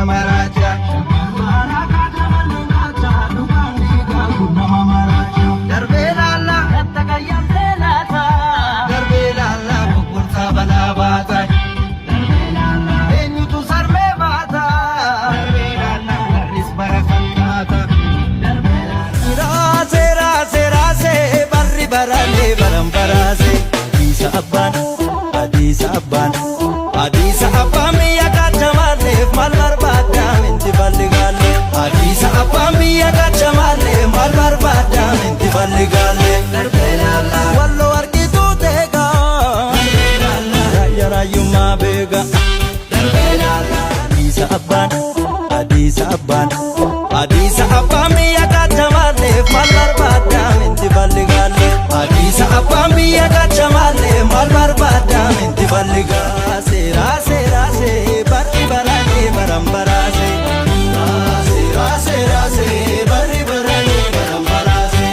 maraacha. Darbee laallaa darbee laallaa gurgurtaa balaa baata. Eenyutu sarmee baata? Barris bara fakkaata. Raasee raasee raasee barri baraalee baran baraasee. Hadiisa abbaan hadiisa abbaan hadiisa abbaan biyya kaachamaalleef maal barbaadda minti balli gaalle. Hadiisa abbaan biyya kaachamaallee maal barbaadda minti balli gaalle. Walloo argituu teegaa raayyaa raayyummaa beekaa. Hadiisa abbaan hadiisa abbaan hadiisa abbaan biyya kaachamaalleef maal barbaadda minti balli gaalle. Hadiisa abbaan biyya kaachamaallee maal barbaadda minti balli gaase raase raase barri baraanee baran baraase. Raase raase raase barri baraanee baran baraase.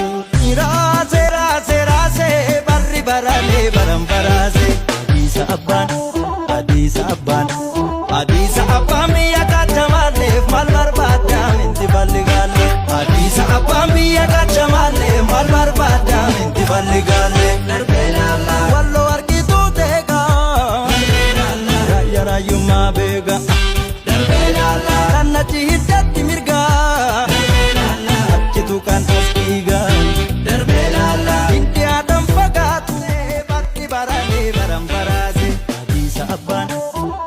Raase raase raase barri baraanee baran baraase. Hadiisa abbaan hadiisa abbaan hadiisa abbaan biyya kaachamaalleef maal barbaadda minti balli gaalle. Hadiisa abbaan biyya kaachamaallee maal barbaadda minti balli gaalle. Walloo argituu teegaa raayyaa raayyummaa beekaa. Kannachi hiddatti mirgaa achitu kan as dhiigaa. Hindi aadaan fagaatu barri baranee baran baraase. Hadiisa abbaan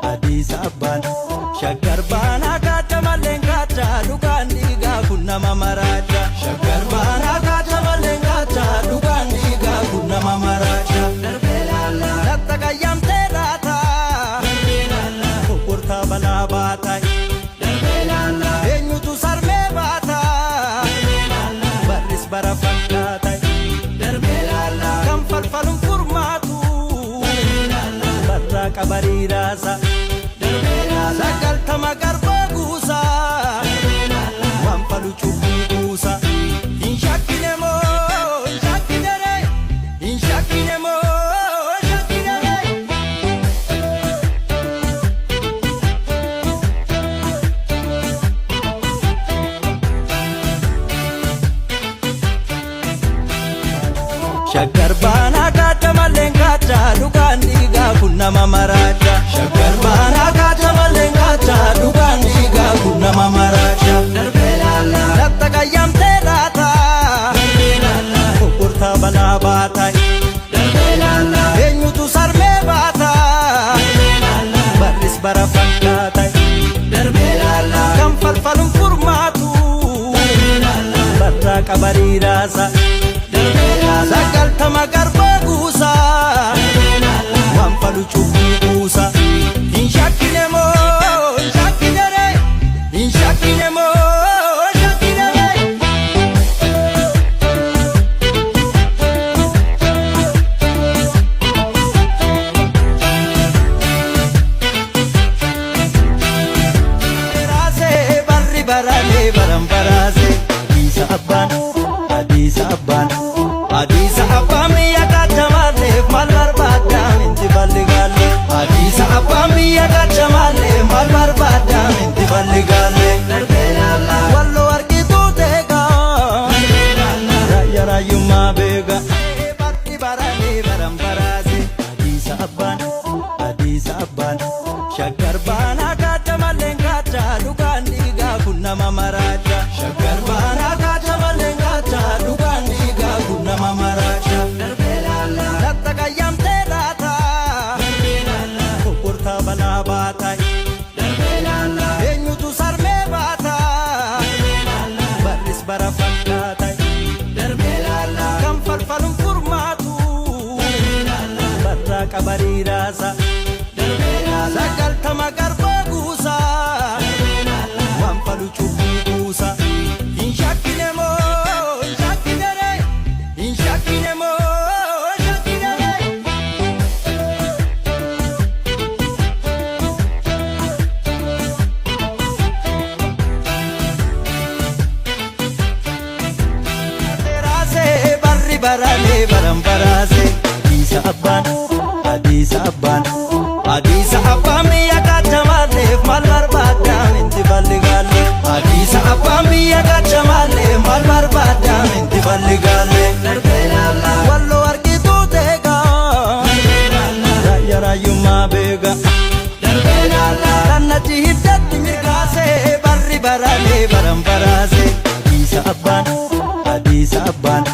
hadiisa abbaan shaggar baanaa kaacha malleen kaacha dhugaan dhiigaa kun nama maraacha. Shaggar baanaa kaacha malleen kaacha dhugaan dhiigaa kun nama maraacha. Latta qayyamtee laata gurgurtaa balaa baata. Eenyutu sarmee baata? Barris bara fakkaata. Kan falfaluun furmaatu barraa qabarii raasa. 90 garbaa guusa waan falu cubbuu buusa. Hin shakkine moo hin shakkine ree? Hin shakkine moo hin shakkine ree? Shaggar baanaa kaacha malleen kaacha dhugaan dhiigaa kun nama maraacha. Shaggar baanaa kaacha malleen kaacha dhugaan dhiigaa kun nama maraacha. Latta qayyamtee laata gurgurtaa balaa baata. Eenyutu sarmee baata? Barris bara fakkaata. Kan falfaluun furmaatu barraa qabarii raasa. 90 garbaa guusa waan falu cubbuu buusa. Hin shakkine moo hin shakkine ree? Hin shakkine moo hin shakkine ree? Raasee barri baraanee baran baraase. Hadiisa abbaan hadiisa abbaan hadiisa abbaan biyya kaachamaalleef maal barbaadda minti balli gaalle. Hadiisa abbaan biyya kaachamaallee maal barbaadda minti balli gaalle. Walloo argituu teegaa raayyaa raayyummaa beekaa. Barri baraanee baran baraase. Hadiisa abbaan hadiisa abbaan shaggar baanaa kaacha malleen kaacha dhugaan dhiigaa kun nama maraacha. Shaggar baanaa kaacha malleen kaacha dhugaan dhiigaa kun nama maraacha. Latta qayyamtee laata gurgurtaa balaa baata. Eenyutu sarmee baata? Barris bara fakkaata. Kan falfaluun furmaatu barraa qabarii raasa. 90 garbaa guusa waan falu cubbuu buusa. Hin shakkine moo hin shakkine ree? Hin shakkine moo hin shakkine ree? Raasee barri baraanee baran baraase. Hadiisa abbaan hadiisa abbaan hadiisa abbaan biyya kaachamaalleef maal barbaadda minti balli. beeka. Darbee laallaa rannachi hiddatti mirgaasee barri baranee baran baraase. Hadiisa abbaan, hadiisa abbaan.